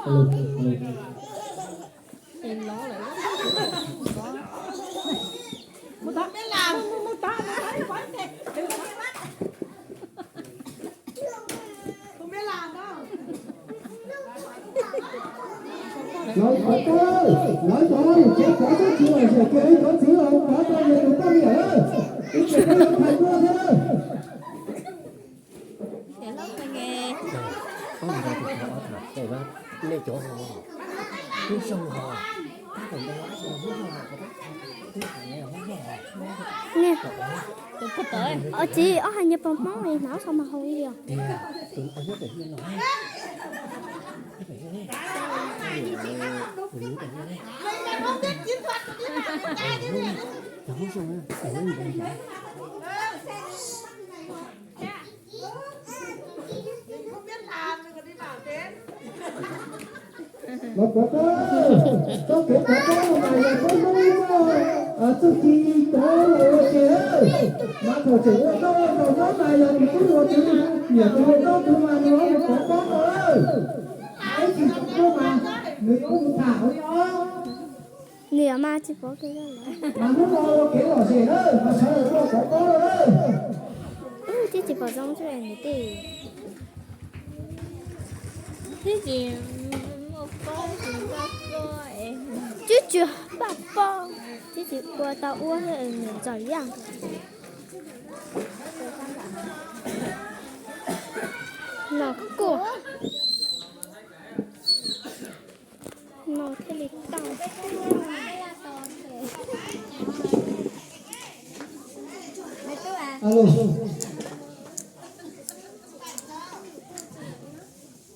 Lawv thov koj, lawv thov yus tsev pov txhub tsis los yam kiag ib cov txiv los pov rau yus tus poj niam, ib txhia peb yuav thaiv duaj thiab. Niam, txiv, ob hais nyias pos mob es hnov sau mas haus li os. Los pov pob, txoj kev pov pob no mas yog peb Hmoob muaj txuj ci cov los ua ke, mas thaum tseem ua noj tau nyob mas yog nws tub ua txiv, niam tus ua noj tus mas nws mus pov pob no lawm. Ib tsis pov pob mas nws yuav mus tham hauv li os. Nws yuav mas tsis pov kev lawm. Mas hnub no ua kev lom zem lawm, mas sawv daws tuaj pov pob lawm. Twb tsis pom zoo tsuj niam tij. Twb tsis muaj pob tsis npaj pob es. Twb tsis npaj pob, twb tsis ua tau ua niam ntxawm yaj. Los kuj no thiaj li tau.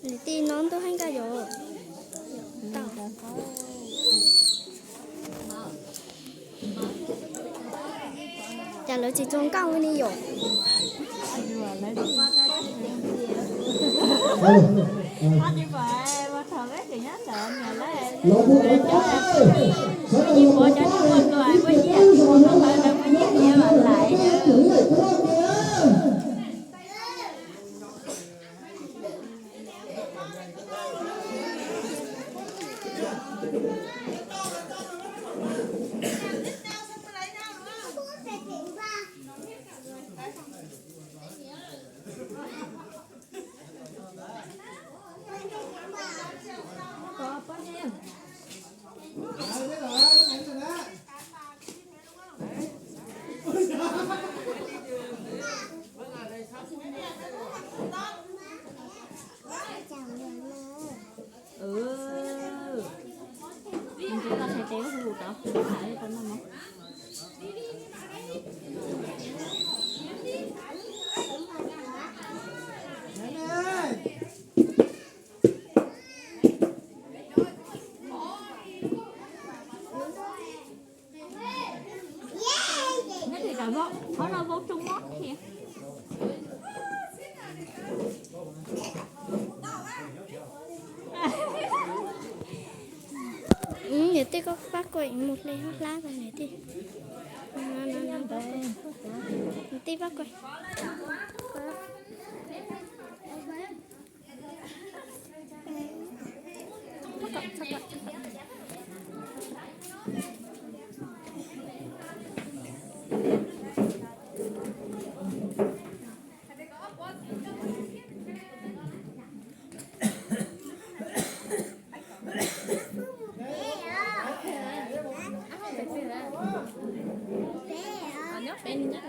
Niam tij no ntuj heev koj yuav tau. Cas lawv tsis txuag nkauj li yom? Qhov no vau tsoo mob thiab. Niam tij koj pab kuaj mus hle hab hlab ko niam tij. Niam tij pab kuaj. Nyob pem nws nyob.